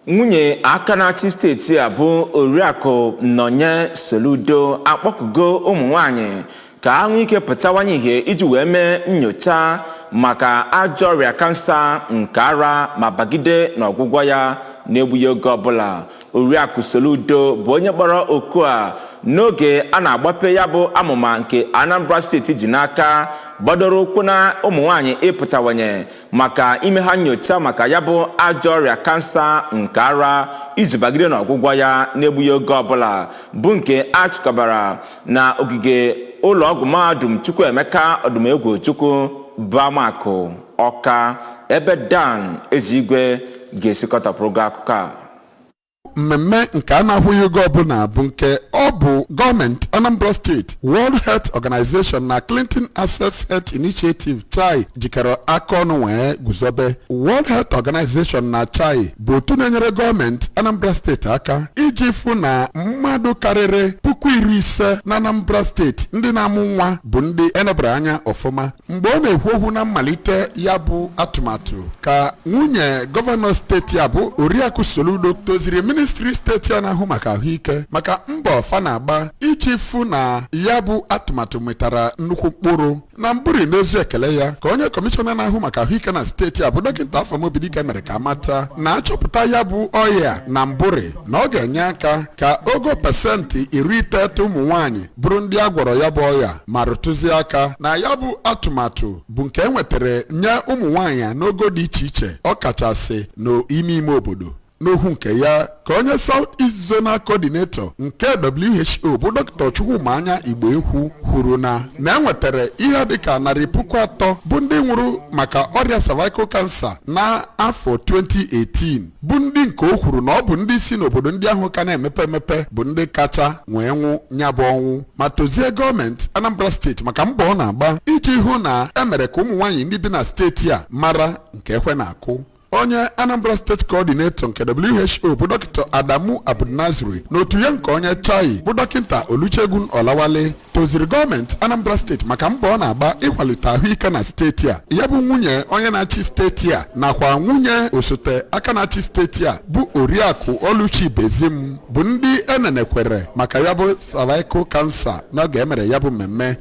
Nwunye aka na-achị steeti a bụ Oriakụ Nonye Soludo akpọkugo ụmụ nwanyị ka ha nwee ike pụtawanye ihe iji wee mee nyocha maka ajọ ọrịa kansa nke ara ma bagide n'ọgwụgwọ ya na-egbughị oge ọbụla. Oriakụ Soludo bụ onye kpọrọ oku a n'oge a na-agbape ya bụ amụma nke Anambra Steeti ji n'aka gbadoro ụkwụ na ụmụ nwaanyị ịpụtawanye maka ime ha nyocha maka ya bụ ajọ ọrịa kansa nke ara iji bagide n'ọgwụgwọ ya na-egbughị oge ọbụla, bụ nke a chịkọbara na ogige ụlọọgwụ Mahadum Chukwuemeka Odumegwu Ojukwu bụ Amakụ Ọka, ebe Dan Ezigwe ga-esikọtapụrụ gị akụkọ a. Mmemme nke a na-akwụghị ụgwọ ọbụla bụ nke ọ bụ gọọmenti Anambra Steeti, World Health Organization na Clinton Access Health Initiative, CHAI, jikọrọ aka ọnụ wee guzobe. World Health Organization na CHAI bụ otu na-enyere gọọmenti Anambra Steeti aka iji fụ na mmadụ karịrị 50,000 na Anambra Steeti ndị na-amụ nwa bụ ndị enebara anya ọfụma. Mgbe ọ na-ekwu okwu na mmalite ya bụ atụmatụ, ka nwunye gọvanọ steeti a bụ Oriakụ Soludo toziri ministri steeti a na-ahụ maka ahụike maka mbọ fa na-agba iji fụ na ya bụ atụmatụ metara nnukwu mkpụrụ. Na mbụri n'ozi ekele ya, ka onye kọmishọna na-ahụ maka ahụike na steeti a bụ Dọkịta Afamobidike mere ka amata na achọpụta ya bụ ọya na mbụri na ọ ga-enye aka ka ogo 90% ụmụ nwaanyị bụrụ ndị a gwọrọ ya bụ ọya, ma rụtụzie aka na ya bụ atụmatụ bụ nke e nwetara nye ụmụ nwaanyị n'ogo dị iche iche, ọ kachasị n'ime ime obodo. N'okwu nke ya, ka onye South East Zonal Coordinator nke WHO bụ Dr. Chukwumanya Igboekwu kwuru na enwetara ihe dịka 300,000 bụ ndị nwụrụ maka ọrịa cervical cancer na afọ 2018, bụ ndị nke o kwuru na ọ bụ ndị si n'obodo ndị ahụ ka na-emepe emepe bụ ndị kacha nwee nwụ nya bụ ọnwụ, ma tozie gọọmenti Anambra Steeti maka mbọ ọ na-agba iji hụ na emere ka ụmụ nwaanyị ndị bi na steeti a mara nke ekwe na-akụ. Onye Anambra State Coordinator nke WHO bụ Dọkịta Adamu Abdulnaziri na otu ya nke onye CHAI bụ Dọkịta Olusegun Olawale toziri gọọmenti Anambra Steeti maka mbọ ọ na-agba ịkwalite ahụike na steeti a. Ya bụ nwunye onye na-achị steeti a nakwa nwunye osote aka na-achị steeti a bụ Oriakụ Oluchi Bezim bụ ndị enenekwere maka ya bụ cervical cancer n'oge emere ya bụ mmemme.